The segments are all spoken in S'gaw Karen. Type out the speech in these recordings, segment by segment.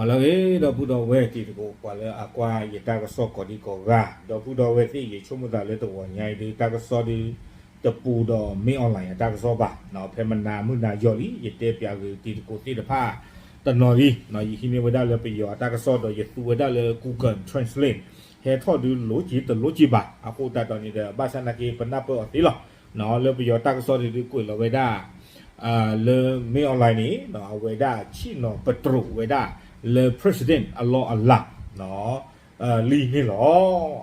လၢအဂ့ၤ ဒီပုၢ်ဒီဝဲၢ်တံၤသကိး ပှၤလၢအကွၢ်ယတၢ်ကစီၣ်ကိးဒံကိးဂၤ, ဒီပုၢ်ဒီဝဲၢ်သ့ၣ် ယဆိကမိၣ်သးလၢတဂီၤညါအံၤဒုး တၢ်ကစီၣ်ဒုး တပူၤဒီး မင်းအောင်လှိုင် အတၢ်ကစီၣ်ဘၣ်. ဖဲမနၤမုၢ်နၤယီၤလံ ယတဲပၠးဂ့ၤတံၤသကိးသ့ၣ်တဖၣ် တနီၤလံ. ယဟံးန့ၢ်ဝဲဒၣ်လၢပယီၤအတၢ်ကစီၣ်ဒီး ယသူဝဲဒၣ်လၢ Google Translate ဟဲထီၣ်ဒုးလိက့ၤတလိက့ၤဘၣ်. အဃိသတးဒီးန့ၣ်ဒီး ဘၣ်ဆၣ်နာ်က့ ပနၢ်ပၢၢ်အီၤသ့လီၤ. လၢပယီၤတၢ်ကစီၣ်ဒုး ကွဲးလီၤဝဲဒၣ် လၢ မင်းအောင်လှိုင် န့ၣ် အဝဲဒၣ်ဆ့ၣ်နီၤပတြိာ်ဝဲဒၣ် လၢ president အလီၢ်အလၤ လံန့ၣ်လီၤ.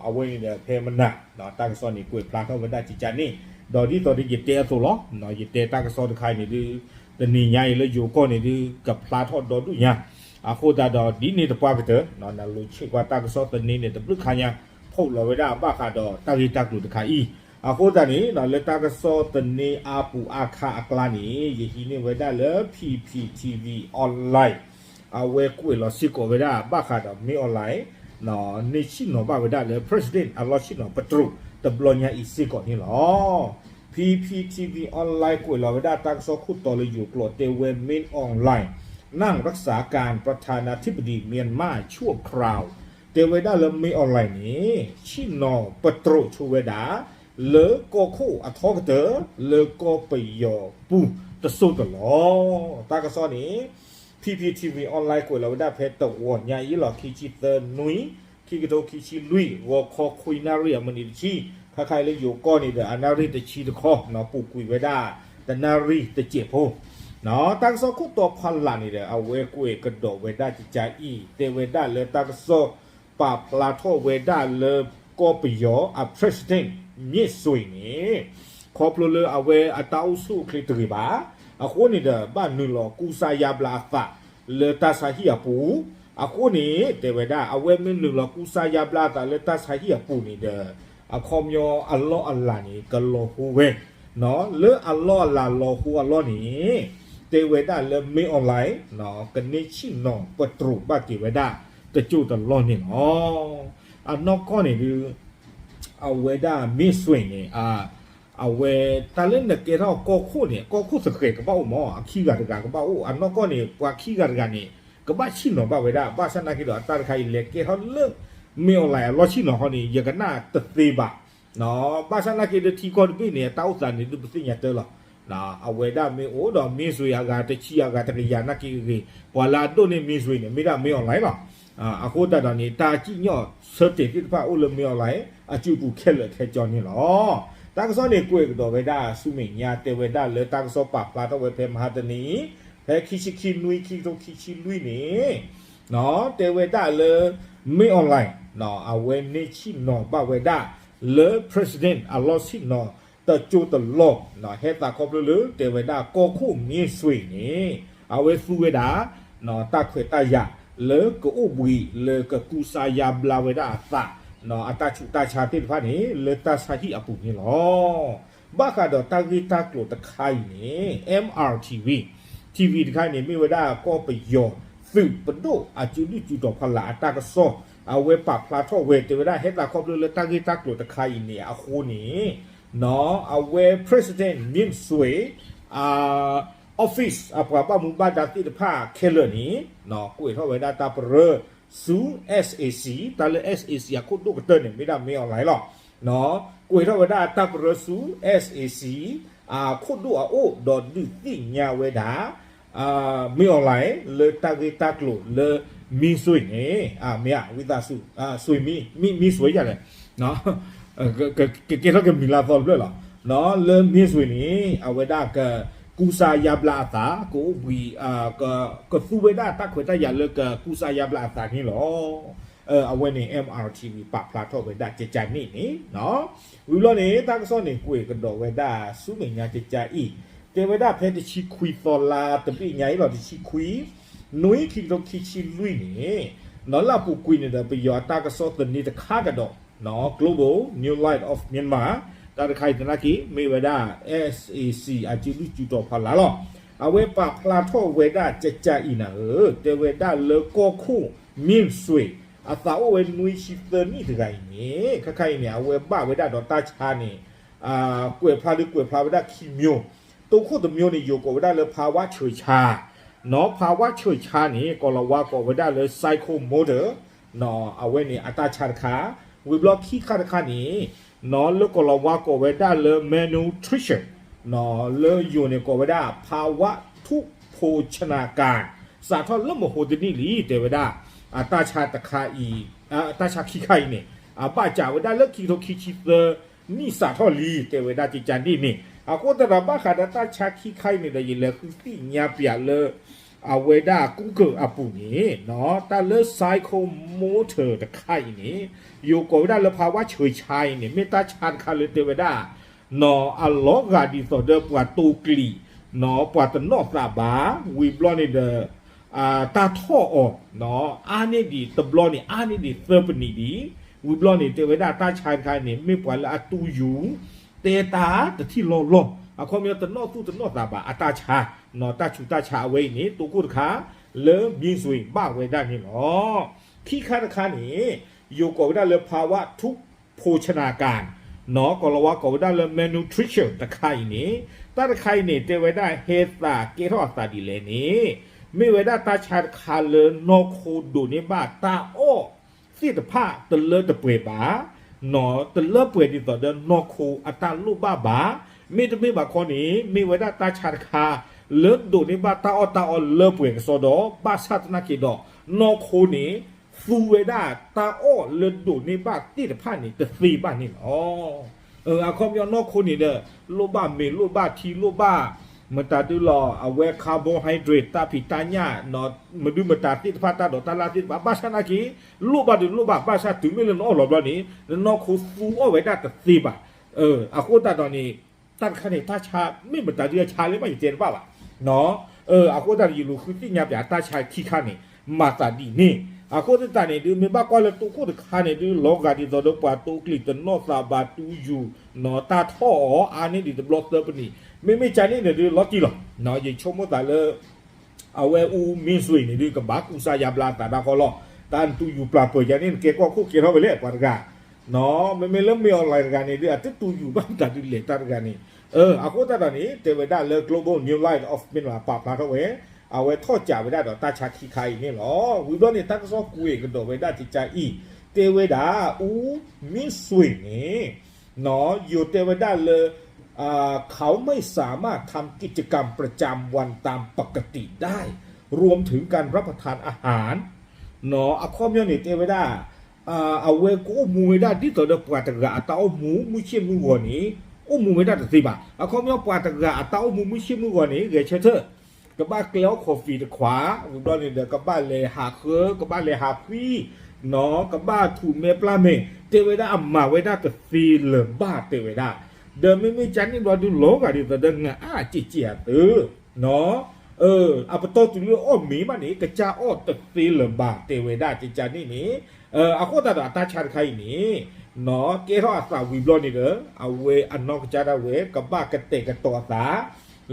အဝဲန့ၣ်ဒီးဖဲမနၤ တၢ်ကစီၣ်န့ၣ် ကွဲးဖျါထီၣ်ဝဲဒၣ်ကကန့ၣ်, ဒီးဒ်သိးဒီးယတဲအသိးလီၤ. ယတဲတၢ်ကစီၣ်တခါအံၤန့ၣ်ဒုး တနံၤညါအံၤလၢယိၤကီၢ်န့ၣ်ဒုး ကဖျါထီၣ်ဒီဒူၣ်ညါ. အဃိသတးဒီးဒ်န့ၣ်တပှၢ်ကတၢၢ် နလိၤဆ့ၣ်ကွၢ်တၢ်ကစီၣ်သန့န့ၣ် တဘျုးခါညါ ဖီၣ်လီၤဝဲဒၣ်ဘၣ်ဃးဒီးတၢ်ဂ့ၢ်တၢ်ကျိၤတခါအံၤ. အဃိသတးန့ၣ် လၢတၢ်ကစီၣ်သန့အါပူၤအါခါအကျါန့ၣ် ယဟံးန့ၢ်ဝဲဒၣ်လၢ P P T V Online အဝဲကွဲးလီၤစ့ၢ်ကီးဝဲဒၣ် ဘၣ်ဃးဒီး မင်းအောင်လှိုင် န့ၢ်ဆ့ၣ်နီၤဘၣ်ဝဲဒၣ်လၢ president အလီၢ်ဆ့ၣ်နီၤပတြိာ် တဘျီညါအံၤစ့ၢ်ကီးန့ၣ်လီၤ. P P T V Online ကွဲးလီၤဝဲဒၣ်တၢ်ကစီၣ်ခိၣ်တီလၢယိၤကျိာ် တဲဝဲ မင်းအောင်လှိုင် นั่งรักษาการประธานาธิบดีเมียนมาชั่วคราว တဲဝဲဒၣ်လၢ မင်းအောင်လှိုင် န့ၣ် ဆ့ၣ်နီၤပတြိာ်ဆိဝဲဒၣ် လၢကီၢ်ခိၣ်အထီကတၢၢ် လၢကီၢ်ပယီၤပူၤတစိၢ်တလီၢ်. တၢ်ကစီၣ်န့ၣ် P P T V Online ကွဲးလီၤဝဲဒၣ်ဖဲတဂီၤညါအံၤလီၤ. ခံဆံသၢနွံ ခံကထိခံဆံလွံၢ် ဂီၤခီခွံနၣ်ရံၣ်အမံးနံးတဆံ, ခါခါအံၤလၢယိၤကီၢ်န့ၣ်ဒီး အနၣ်ရံၣ်တဆံတခီ ပူၤကွံာ်ဝဲဒၣ် တနၣ်ရံၣ်တစဲးဖိ တၢ်ကစီၣ်ခိၣ်တီဖီလာ်န့ၣ်ဒီး အဝဲကွဲးကဒီးဝဲဒၣ်ကကအံၤ တဲဝဲဒၣ်လၢတၢ်ကစီၣ် ပာ်ဖျါထီၣ်ဝဲဒၣ်လၢကီၢ်ပယီၤအ president မြင့်ဆွေ န့ၣ် ခီဖျိလၢအဝဲအတၢ်အိၣ်ဆူၣ်အိၣ်ချ့တဂ့ၤဘၣ်. အဃိန့ၣ်ဒီး ဘၣ်နုာ်လီၤကူစါယါဘျါအသး လၢတၢ်ဆါဟံၣ်အပူၤ, အဃိန့ၣ် တဲဝဲဒၣ် အဝဲမ့ၢ်နုာ်လီၤကူစါယါဘျါအသးလၢတၢ်ဆါဟံၣ်အပူၤန့ၣ်ဒီး အခီပညီအလီၢ်အလၤန့ၣ် ကလီၤဟိဝဲ လၢအလီၢ်အလၤလီၤဟိအလီၢ်န့ၣ် တဲဝဲဒၣ်လၢ မင်းအောင်လှိုင် ကန့ၢ်ဆ့ၣ်နီၤပတြိာ်ဘၣ်က့ၤဝဲဒၣ် တစိၢ်တလီၢ်န့ၣ်လီၤ. အနီၢ်ကီၢ်န့ၣ်ဒုး အဝဲဒၣ် မြင့်ဆွေ န့ၣ် အဝဲတၢ်လၢနကဲထီၣ်ကီၢ်ခိၣ်န့ၣ် ကီၢ်ခိၣ်သဃဲၤကဘၣ်အိၣ်မး အခံဂၤတဂၤကဘၣ်အိၣ် အနီၢ်ကီၢ်န့ၣ် ပှၤခံဂၤတဂၤန့ၣ် ကဘၣ်ဆ့ၣ်နီၤဘၣ်ဝဲဒၣ်. ဘၣ်ဆၣ်နာ်က့ဒီး အတၢ်တခါအံၤလဲၤကဲထီၣ်လၢ မင်းအောင်လှိုင် အလီၢ်ဆ့ၣ်နီၤခီန့ၣ် ယကနၣ်တသ့ဘၣ်. ဘၣ်ဆၣ်နာ်က့ဒီး ထံကီၢ်တဘ့ၣ်န့ၣ် အတၢ်အိၣ်သးန့ၣ်ဒုး ပသ့ၣ်ညါတၢ်လီၤ. အဝဲဒၣ်မ့ၢ်အိၣ်ဒီး မြင့်ဆွေ အဂၤတဆံ အဂၤတကယၤနာ်က့ဂ့ၤဂ့ၤ ပှၤလၢအဒိၣ်န့ၢ် မြင့်ဆွေ န့ၣ် မ့ၢ်ဒၣ် မင်းအောင်လှိုင် လီၤ. အဃိသတးဒီးန့ၣ် တၢ်စံၣ်ညီၣ်ဆၢတဲာ်သ့ၣ်တဖၣ်အိၣ်လၢ မင်းအောင်လှိုင် အစုပူၤခဲလၢာ်ခဲဆ့န့ၣ်လီၤ. တၢ်ကစီၣ်န့ၣ် ကွဲးကဒီးဝဲဒၣ်ဆူမဲာ်ညါ တဲဝဲဒၣ်လၢတၢ်ကစီၣ်ပာ်ဖျါထီၣ်ဝဲဖဲမဟါတနံၤ ဖဲခံဆံခံနွံ ခံကထိခံဆံလွံၢ်န့ၣ် တဲဝဲဒၣ်လၢ မင်းအောင်လှိုင် အဝဲန့ၢ်ဆ့ၣ်နီၤဘၣ်ဝဲဒၣ်လၢ president အလီၢ်ဆ့ၣ်နီၤ တစိၢ်တလီၢ် ဟဲသးခီဖျိလၢ တဲဝဲဒၣ်ကီၢ်ခိၣ် မြင့်ဆွေ န့ၣ် အဝဲသူဝဲဒၣ် တၢ်ခွဲးတၢ်ယာ်လၢကအိၣ်ဘှံးလၢကကူစါယါဘျါဝဲဒၣ်အသး အတၢ်ဆူးတၢ်ဆါသ့ၣ်တဖၣ်န့ၣ် လၢတၢ်ဆါဟံၣ်အပူၤန့ၣ်လီၤ. ဘၣ်ဃးဒီးတၢ်ဂ့ၢ်တၢ်ကျိၤတခါအံၤန့ၣ် M R T V TV တခါအံၤန့ၣ် မ့ၢ်ဝဲဒၣ်ကီၢ်ပယီၤသုးပဒိၣ်အစုဒုၣ်စုတီၤဖီလာ်အတၢ်ကစီၣ် အဝဲပာ်ဖျါထီၣ်ဝဲ တဲဝဲဒၣ်ဟဲသးခီဖျိလၢတၢ်ဂ့ၢ်တၢ်ကျိၤတခါအံၤန့ၣ်အဃိန့ၣ် အဝဲ president မြင့်ဆွေ office အပှၤဘၣ်မူဘၣ်ဒါသ့ၣ်တဖၣ်ခဲလၢာ်န့ၣ် ကွဲးထီၣ်ဝဲဒၣ်တၢ်ပရၢဆူ S A C တၢ်လၢ S A C အခိၣ်ဒိၣ်ကတၢၢ်န့ၣ် မ့ၢ်ဒၣ် မင်းအောင်လှိုင် လီၤ. ကွဲးထီၣ်ဝဲဒၣ်တၢ်ပရၢဆူ S A C အခိၣ်ဒိၣ်အအိၣ် ဒီးဒုးသ့ၣ်ညါဝဲဒၣ် မင်းအောင်လှိုင် လၢတၢ်ဂ့ၢ်တၢ်ကျိၤလၢ မြင့်ဆွေ န့ၣ် မ့ၢ်ဧါ ဝံသးစူၤ ဆွေ မြင့်ဆွေ ယလဲၣ် ကကဲထီၣ်ကမံၤလၢအသီတဖျၢၣ်လီၤ. လၢ မြင့်ဆွေ န့ၣ် အဝဲဒၣ်ကကူစါယါဘျါအသး ကအိၣ်ဘှံး ကသူဝဲဒၣ်တၢ်ခွဲးတၢ်ယာ်လၢကကူစါယါဘျါအသးန့ၣ်လီၤ. အဝဲန့ၣ် M R T V ပာ်ဖျါထီၣ်ဝဲဒၣ်ကကန့ၣ်န့ၣ် ဝံၤဘျီန့ၣ် တၢ်ကစီၣ်န့ၣ် ကွဲးကဒီးဝဲဒၣ်ဆူမဲာ်ညါကကအံၤ တဲဝဲဒၣ်ဖဲတဆံခွံသီလါတဘ့ၣ်ညါအံၤလီၤ တဆံခွံ နွံခံကထိခံဆံလွံၢ်န့ၣ် နီၢ်လၢပူၤကွံာ်န့ၣ်ဒီး ပယီၤအတၢ်ကစီၣ်သန့တခါကဒီး Global New Light of Myanmar တၢ်တခါအံၤသနာ်က့ မ့ၢ်ဝဲဒၣ် S A C အစုဒုၣ်စုတီၤဖီလာ်လီၤ. အဝဲပာ်ဖျါထီၣ်ဝဲဒၣ်ကကအံၤနၤဧၢ တဲဝဲဒၣ်လၢကီၢ်ခိၣ် မြင့်ဆွေ အသးအိၣ်ဝဲနွံဆံသၢနံၣ်တဂၤအံၤန့ၣ် ခဲခါအံၤန့ၣ် အဝဲဘၣ်ဝဲဒၣ်ဒီးတၢ်ဆါန့ၣ် ကွဲးဖျါဒုးကွဲးဖျါဝဲဒၣ်ခံမျိုး တိခိၣ်တမျိုးန့ၣ် ယိၤကိးဝဲဒၣ်လၢ ภาวะเฉื่อยชา နီၢ်ဖးဝါဆၢၣ်ဆါန့ၣ် ကီၢ်လီၤဝါကိးဝဲဒၣ်လၢ Psycho Motor နီၢ် အဝဲန့ၣ်အတၢ်ဆါတခါ, ဝံၤဘျီခံခါတခါန့ၣ် နီၢ် လၢကီၢ်လီၤဝါကိးဝဲဒၣ်လၢ malnutrition နီၢ် လၢယိၤန့ၣ်ကိးဝဲဒၣ် ဖးဝါထုဖိၣ်ဆနၢၣ်ကၣ် စးထီၣ်လၢမဟိတနံၣ်လံ တဲဝဲဒၣ် အတၢ်ဆါတခါအံၤ အတၢ်ဆါခံခါအံၤန့ၣ် အဘၣ်စးဝဲဒၣ်လၢခံကထိခံဆံသၢ နံၣ်စးထီၣ်လံ တဲဝဲဒၣ်ကကန့ၣ်န့ၣ် အဃိသတးဒီးဘၣ်ဃးဒီးတၢ်ဆါခံခါအံၤန့ၣ်ဒီး ယလဲၤဃုသ့ၣ်ညါပၠးလၢ အဝဲဒၣ် Google အပူၤန့ၣ် တၢ်လၢ Psycho Motor တခါအံၤန့ၣ် ယိၤကိးဝဲဒၣ်လၢဖးဝါဆၢၣ်ဆါအံၤန့ၣ် မ့ၢ်တၢ်ဆါတခါလၢတဲဝဲဒၣ် နီၢ် အလီၤဂာ်ဒ်သိးဒီးပှၤတိာ်ကျံၤ နီၢ် ပှၤတနီၣ်သးဘၣ် ဝံၤဘျီန့ၣ်ဒီး တၢ်ထီၣ်အီၤ နီၢ် အါန့ၢ်ဒံးတဘျီန့ၣ် အါန့ၢ်ဒံးသၢပနံးဒံး ဝံၤဘျီန့ၣ် တဲဝဲဒၣ်တၢ်ဆါတခါန့ၣ် မ့ၢ်ပှၤလၢအတူၢ်ယူၤ တဲတၢ်တထံၣ်လီၢ်လီၢ် အခီပညီတနီၣ်သူၣ်တနီၣ်သးဘၣ် အတၢ်ဆါ နီၢ် တၢ်ဆူးတၢ်ဆါအဝဲအံၤန့ၣ် တိခိၣ်တခါ လၢ မ့ၢ်စွ့ၤ ဘၣ်ဝဲဒၣ်န့ၣ်လီၤ. ခံခါတခါန့ၣ် ယိၤကိးဝဲဒၣ်လၢဖးဝါထုဖိၣ်ဆနၢၣ်ကၣ် နီၢ် ကီၢ်လီၤဝါကိးဝဲဒၣ်လၢ malnutrition တခါအံၤန့ၣ် တၢ်တခါအံၤန့ၣ် တဲဝဲဒၣ်ဟဲသးကဲထီၣ်အသးဒ်လဲၣ်န့ၣ် မ့ၢ်ဝဲဒၣ်တၢ်ဆါတခါလၢနီၢ်ခိဒိးန့ၢ်ဘၣ်တၢ်အီၣ်သ့ၣ်တဖၣ်တလၢတပှဲၤဘၣ် နီၢ် တလၢပှဲၤဒ်သိးဒီးနီၢ်ခိအတၢ်လိၣ်ဘၣ်ဘၣ် မ့တမ့ၢ်ဘၣ်ခီန့ၣ် မ့ၢ်ဝဲဒၣ်တၢ်ဆါတခါ လၢဒိးန့ၢ်ဘၣ်တၢ်အီၣ်တၢ်အီလၢပှဲၤကစီဒီး ဘၣ်ဆၣ်သနာ်က့ဒီး နီၢ်ခိန့ၣ် သူဝဲဒၣ်တၢ်အီၣ်လၢဒိးန့ၢ်ဘၣ်သ့ၣ်တဖၣ်န့ၣ် တသ့ဘၣ်န့ၣ်လီၤ. အခီပညီနီၢ်ခိန့ၣ်ဒီး လိၣ်ဘၣ်မ့ၤ လိၣ်ဘၣ်ထံ လိၣ်ဘၣ် မတၤဒုလီၤ အဝဲ carbohydrate တၢ်ဖံးတၢ်ညၣ် မဒုမတၤသ့ၣ်တဖၣ် တၢ်ဒိးတၢ်လၢ်သ့ၣ်တဖၣ် ဘၣ်ဆၣ်သနာ်က့ လိၣ်ဘၣ်ဒုးလိၣ်ဘၣ် ဘၣ်ဆၣ်တုၤမ့ၢ်လၢနအီၣ်လီၤဘျီန့ၣ် နနီၢ်ခိသူအီၣ်ဝဲဒၣ်တသ့ဘၣ်. အဃိသတးဒီးန့ၣ် တၢ်တခါန့ၣ် တၢ်ဆါမ့ၢ်မတၤဒုအဆါလဲၣ်ဘၣ် ယတဲတဘၣ်ဘၣ် အဃိသတးန့ၣ် ယလူၤဃုသ့ၣ်ညါပၠး တၢ်ဆါခံခါန့ၣ် မၤသးဒ်န့ၣ် အဃိသတးန့ၣ်ဒုး မ့ၢ်ဘၣ်ကွၢ်လၢတိခိၣ်တခါန့ၣ်ဒုး လီၤဂာ်ဒ်သိးဒီးပှၤတိာ်ကျံၤတနီၣ်သးဘၣ် တူၢ်ယူၤ နီၢ် တၢ်ထီၣ်အီၤ အါန့ၢ်ဒံးတဘျီသၢပနံး မ့မ့ၢ်ကန့ၣ်န့ၣ်ဒုး လီၤတံၢ်လီၤ. ယဆိကမိၣ်သးလၢ အဝဲအူမ့ၢ်စွ့ၤန့ၣ်ဒုး ကဘၣ်ကူစါယါဘျါအသးဒၣ်ဃီလီၤ. တၢ်နတူၢ်ယူၤပျၢ်ပၢၢ်ယၤန့ၣ် နကဲကီၢ်ခိၣ်ကဲထီၣ်ဝဲလဲၣ် ပှၤတဂၤ နီၢ် မ့မ့ၢ်လၢမ့ၢ် online တဂၤန့ၣ်ဒုး အတတူၢ်ယူၤဘၣ်မတၤဒုးလဲၣ်တၢ်တဂၤန့ၣ် အဃိသတးဒီးန့ၣ် တဲဝဲဒၣ်လၢ Global New Light of Myanmar ပာ်ဖျါထီၣ်ဝဲ အဝဲထီၣ်ကးဝဲဒၣ်ဒီးတၢ်ဆါခံခါအံၤန့ၣ်လီၤ. ဝံၤဘျီန့ၣ် တၢ်ကစီၣ်ကွဲးကဒီးဝဲဒၣ်ကကးအံၤ တဲဝဲဒၣ် အူမ့ၢ်စွ့ၤန့ၣ် နီၢ် ယိၤတဲဝဲဒၣ်လၢ เขาไม่สามารถทำกิจกรรมประจำวันตามปกติได้ รวมถึงการรับประทานอาหาร နီၢ် အခီပညီန့ၣ် တဲဝဲဒၣ် အဝဲကအိၣ်မူဝဲဒၣ်ဒ်သိးဒီးပှၤတဂၤအတၢ်အိၣ်မူမုၢ်ဆ့ၣ်မုၢ်ဂီၤန့ၣ် အိၣ်မူဝဲဒၣ်တသ့ဘၣ်. အခီပညီပှၤတဂၤအတၢ်အိၣ်မူမုၢ်ဆ့ၣ်မုၢ်ဂီၤန့ၣ် ဂဲၤဆၢထၢၣ် ကဘၣ်ကျဲအီၣ် coffee တခွး ဝံၤဘျီန့ၣ်ဒီး ကဘၣ်လဲၤဟးဃၢ ကဘၣ်လဲၤဟးဖှံ နီၢ် ကဘၣ်ထူးမဲာ်ပျၢ်မဲာ် တဲဝဲဒၣ်အမၤဝဲဒၣ်တသ့လၢၤဘၣ် တဲဝဲဒၣ်. ဒီးမ့မ့ၢ်ကန့ၣ်ဘျီဒုး လီၤဂာ်ဒ်သိးဒီးနအါက့က့အသု နီၢ် အပတီၢ်တုၤလၢအီၣ်မ့ၤဘၣ်န့ၣ် ကစၢ်အီၣ်တသ့လၢၤဘၣ် တဲဝဲဒၣ်ကကးန့ၣ်န့ၣ် အဃိသတးဒီးအတၢ်ဆါတခါအံၤန့ၣ် နီၢ် ကဲထီၣ်အသးဝံၤဘျီန့ၣ်ဒီး အဝဲအနီၢ်ကစၢ်ဒၣ်ဝဲ ကဘၣ်ကတဲာ်ကတီၤအသး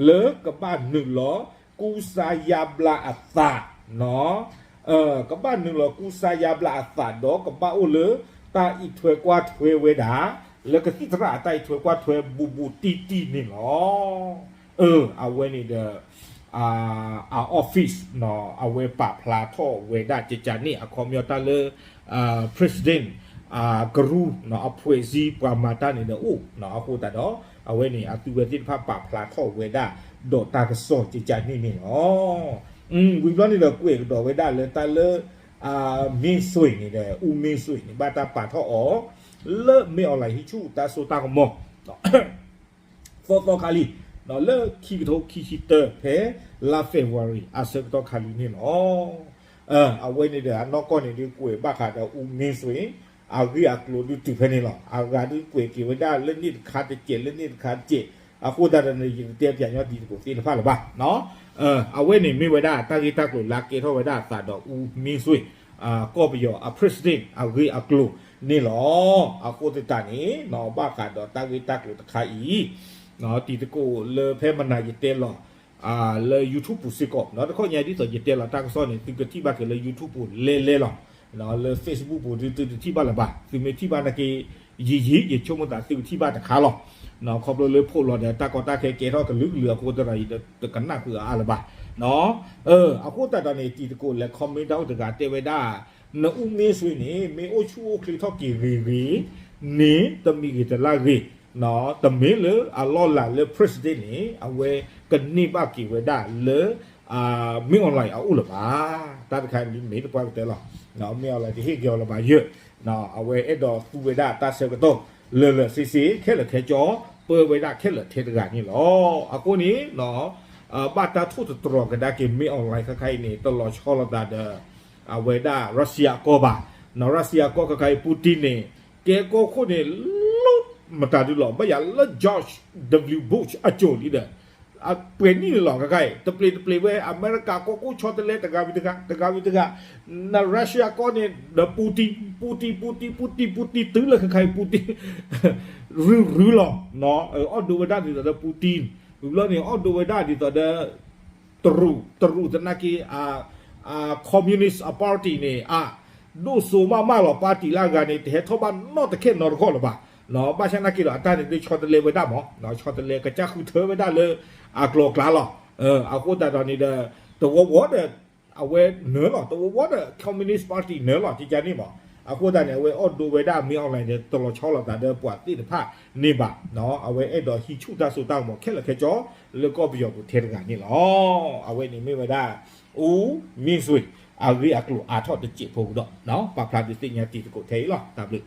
လၢကဘၣ်နုာ်လီၤ ကူစါယါဘျါအသး နီၢ် ကဘၣ်နုာ်လီၤကူစါယါဘျါအသးဒီး ကဘၣ်အိၣ်လၢတၢ်အံးထွဲကွၢ်ထွဲဝဲဒၣ် လၢကသံၣ်သရၣ်အတၢ်အံးထွဲကွၢ်ထွဲဘူးဘူးတံၢ်တံၢ်န့ၣ်လီၤ. အဝဲန့ၣ်ဒီး အ office နီၢ် အဝဲပာ်ဖျါထီၣ်ဝဲဒၣ်ကကးန့ၣ် အခီပညီတၢ်လၢ president ကရူၢ် နီၢ် အဖှဲးစံပှၤမၤတၢ်န့ၣ်ဒီးအိၣ် နီၢ် အဃိသတးဒီး အဝဲန့ၣ် အသုဝဲသ့ၣ်တဖၣ်ပာ်ဖျါထီၣ်ဝဲဒၣ် ဒီးတၢ်ကစီၣ်ကကးန့ၣ်န့ၣ်လီၤ. ဝံၤဘျီန့ၣ်ဒီးကွဲးကဒီးဝဲဒၣ်လၢတၢ်လၢ မ့ၢ်စွ့ၤန့ၣ်ဒီး အူမ့ၢ်စွ့ၤန့ၣ် ဘၣ်တၢ်ပာ်ထီၣ်အီၤ လၢမ့ၢ် online ဟံၣ်ဆူၣ်တၢ်စိတၢ်ကမီၤ သီသီခါလံ လၢခံကထိခံဆံတၢ ဖဲလါ February အဆၢကတီၢ်ခါလံန့ၣ်လီၤ. အဝဲန့ၣ်ဒီး အနီၢ်ကီၢ်န့ၣ်ဒုး ကွဲးဘၣ်ဃးဒီးအူမ့ၢ်စွ့ၤ အဂ့ၢ်အကျိၤဒုးတုၤဖဲန့ၣ်လီၤ. အဂၤဒုးကွဲးက့ၤဝဲဒၣ်လၢန့ၣ်တခါတကဲး လၢန့ၣ်တခါတကဲး အဃိသတးဒီးန့ၣ် ယတတဲပၠးညီတံၤသကိးသ့ၣ်တဖၣ်လၢၤဘၣ်. အဝဲန့ၣ်မ့ၢ်ဝဲဒၣ်တၢ်ဂ့ၢ်တၢ်ကျိၤလၢအကဲထီၣ်ဝဲဒၣ်အသးဒီးအူမ့ၢ်စွ့ၤ ကီၢ်ပယီၤအ president အဂ့ၢ်အကျိၤန့ၣ်လီၤ. အဃိသတးန့ၣ် ဘၣ်ဃးဒီးတၢ်ဂ့ၢ်တၢ်ကျိၤတခါအံၤ တံၤသကိးလၢဖဲမနၤယတဲလီၤ လၢ YouTube ပူၤစ့ၢ်ကီး တခီညါဒ်သိးယတဲလီၤတၢ်ကစီၣ်န့ၣ် သုကထံၣ်ဘၣ်က့ၤလၢ YouTube ပူၤလဲၤလဲၤလီၤ. လၢ Facebook ပူၤဒုးသုတထံၣ်ဘၣ်လၢၤဘၣ်. သုမ့ၢ်ထံၣ်ဘၣ်နာ်က့ ယံာ်ယံာ် ယဆိကမိၣ်သးသုကထံၣ်ဘၣ်တခါလီၤ. ခီဖျိလၢဖိးလီၤဒီးတၢ်ကီတၢ်ခဲကဲထီၣ်ကလုာ်ကလုာ်အဃိသတးဒီး ယတကနၣ်ဃုာ်အါလၢၤဘၣ်. အဃိသတးဒီးန့ၣ် တံၤသကိးလဲၤ comment တၢ်အိၣ်တဂၤတဲဝဲဒၣ် နအူမ့ၢ်စွ့ၤန့ၣ် မ့ၢ်အိၣ်ဆူၣ်အိၣ်ချ့ထီၣ်က့ၤဂ့ၤဂ့ၤန့ၣ် တမံၤဂ့ၤတလါဂ့ၤ တမ့ၢ်လၢအလီၢ်လၤလၢ president န့ၣ် အဝဲကန့ၢ်ဘၣ်က့ၤဝဲဒၣ်လၢ မင်းအောင်လှိုင် အအိၣ်လၢၤဘၣ်. တၢ်တခါမ့ၢ်တပှၢ်ကတၢၢ်လီၤ. မင်းအောင်လှိုင် တဟ့ၣ်က့ၤအီၤလၢၤဘၣ်ယဲၢ်, အဝဲအဲၣ်ဒိးသူဝဲဒၣ်တၢ်ဆၢကတီၢ် လၢာ်လၢာ်ဆ့ဆ့ ခဲလၢာ်ခဲဆ့ ပၢဝဲဒၣ်ခဲလၢာ်ထဲတဂၤန့ၣ်လီၤ. အဃိန့ၣ် ဘၣ်တၢ်ထိၣ်သတြီၤကဒါက့ၤ မင်းအောင်လှိုင် ခဲခါအံၤန့ၣ် တလီၤဆီလိာ်သးဒီး အဝဲဒၣ် Russia အကီၢ်ဘၣ်. Russia အကီၢ်ခဲခါအံၤ Putin န့ၣ် ကဲကီၢ်ခိၣ်န့ၣ် လၢမတၤဒုလီၤ ဘၣ်ယၤလၢ George W Bush အစိၤလံဒီး အပှဲၤနံၣ်န့ၣ်လီၤ. ခဲခါအံၤ တပျ့ၤတပျ့ၤဝဲ အမဲရကၤကီၢ်ခိၣ်ဆီတလဲ တဂၤဝံၤတဂၤ တဂၤဝံၤတဂၤ, န Russia ကီၢ်န့ၣ်ဒီး Putin Putin Putin Putin Putin တုၤလၢခဲခါအံၤ Putin ရုရုလီၤ. အီၣ်ဒိးဝဲဒၣ်ဒ်သိးဒီး Putin ဝံၤဘျီန့ၣ် အီၣ်ဒိးဝဲဒၣ်ဒ်သိးဒီး တရူး တရူးသနာ်က့ Communist Party န့ၣ် အဒိၣ်စိမးမးလီၤ. ပၣ်တံၣ်လၢအဂၤန့ၣ် တဟဲထီၣ်ဘၣ်နီတခဲနီတခီၣ်လၢၤဘၣ်. ဘၣ်ဆၣ်သနာ်က့ဒီး အတၢ်န့ၣ်ဒုးဆီတလဲဝဲဒၣ်မး, ဆီတလဲကစၢ်ဃုထၢဝဲဒၣ်လၢအကျိၤအကျဲလီၤ. အဃိသတးဒီးန့ၣ်ဒီး တဝီဝီဒီး အဝဲနၢၤလီၤ, တဝီဝီဒီး Communist Party နၢၤလီၤ ကကန့ၣ်မး. အဃိသတးန့ၣ် အဝဲအီၣ်ဒိးဝဲဒၣ် မင်းအောင်လှိုင် န့ၣ် တလီၤဆီလိာ်သးဒီးပှၤသ့ၣ်တဖၣ်န့ၣ်ဘၣ်. အဝဲအဲၣ်ဒိးဟံးဆူၣ်တၢ်စိတၢ်ကမီၤခဲလၢာ်ခဲဆ့ လၢကီၢ်ပယီၤပူၤထဲတဂၤန့ၣ်လီၤ. အဝဲန့ၣ်မ့ၢ်ဝဲဒၣ် အူမ့ၢ်စွ့ၤ အဂ့ၢ်အကျိၤအါထီၣ်တစဲးဖိကဒီး ပာ်ဖျါဒုးသ့ၣ်ညါတံၤသကိးထဲအံၤလီၤ. တၢ်ဘျုး